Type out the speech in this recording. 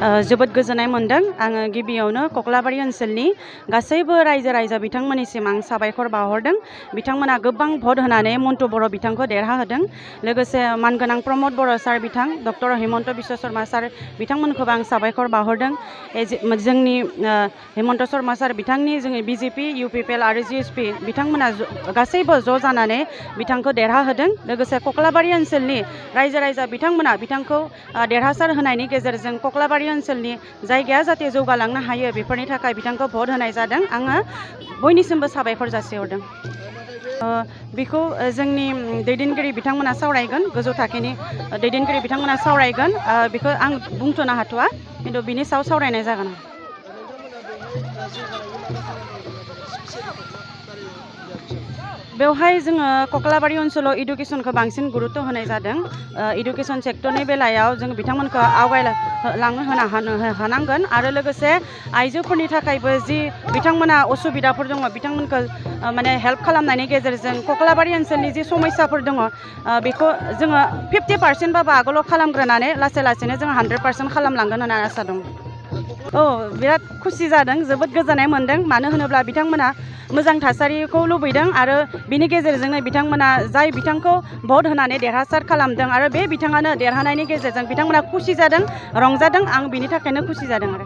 जोबोद गोजोननाय मोनदों। आङो गिबियावनो कक्लाबारि ओनसोलनि गासैबो रायजो राजा बिथांमोननिसिम आं साबायखर बावहरदों। बिथांमोना गोबां भट होनानै मन्टु बर' बिथांखौ देरहाहोदों। लोगोसे मानगोनां प्रमद बर' सार बिथां, डक्टर हिमन्त बिश्व शर्मा सार बिथांमोनखौबो आं साबायखर बावहरदों। जोंनि हिमन्त शर्मा सार बिथांनि जोंनि बिजेपि, इउपिपिएल आरो जिएसपि बिथांमोना गासैबो ज' जानानै बिथांखौ देरहाहोदों। लोगोसे कक्लाबारि ओनसोलनि रायजो राजा बिथांमोना बिथांखौ देरहासार होनायनि गेजेरजों कक्लाबारि ओनसोलनि जायगाया जाहाथे जौगालांनो हायो, बेफोरनि थाखाय बिथांखौ भट होनाय जादों। आङो बयनिसिमबो साबायखर जासिहरदों। बेखौ जोंनि दैदेनगिरि बिथांमोना सावरायगोन, गोजौ थाखोनि दैदेनगिरि बिथांमोना सावरायगोन। बेखौ आं बुंथ'नो हाथ'वा, खिन्थु बिनि सायाव सावरायनाय जागोन। बेवहाय जोङो कक्लाबारि ओनसोलाव इडुकेसनखौ बांसिन गुरुत्व होनाय जादों। इडुकेसन सेक्टरनि बेलायाव जों बिथांमोनखौ आवगायलांनो हानांगोन आरो लोगोसे आइजोफोरनि थाखायबो जि बिथांमोना असुबिदाफोर दङ, बिथांमोनखौ माने हेल्प खालामनायनि गेजेरजों कक्लाबारि ओनसोलनि जि समस्याफोर दङ, बेखौ जोङो 50% बाबो आगोलाव खालामग्रोनानै लासै लासैनो जोङो 100% खालामलांगोन होननानै आसा दं। बिराद खुसि जादों, जोबोद गोजोननाय मोनदों। मानो होनोब्ला बिथांमोना मोजां थासारिखौ लुबैदों आरो बिनि गेजेरजोंनो बिथांमोना जाय बिथांखौ भट होनानै देरहासार खालामदों आरो बे बिथाङानो देरहानायनि गेजेरजों बिथांमोना खुसि जादों, रंजादों। आं बिनि थाखायनो खुसि जादों आरो।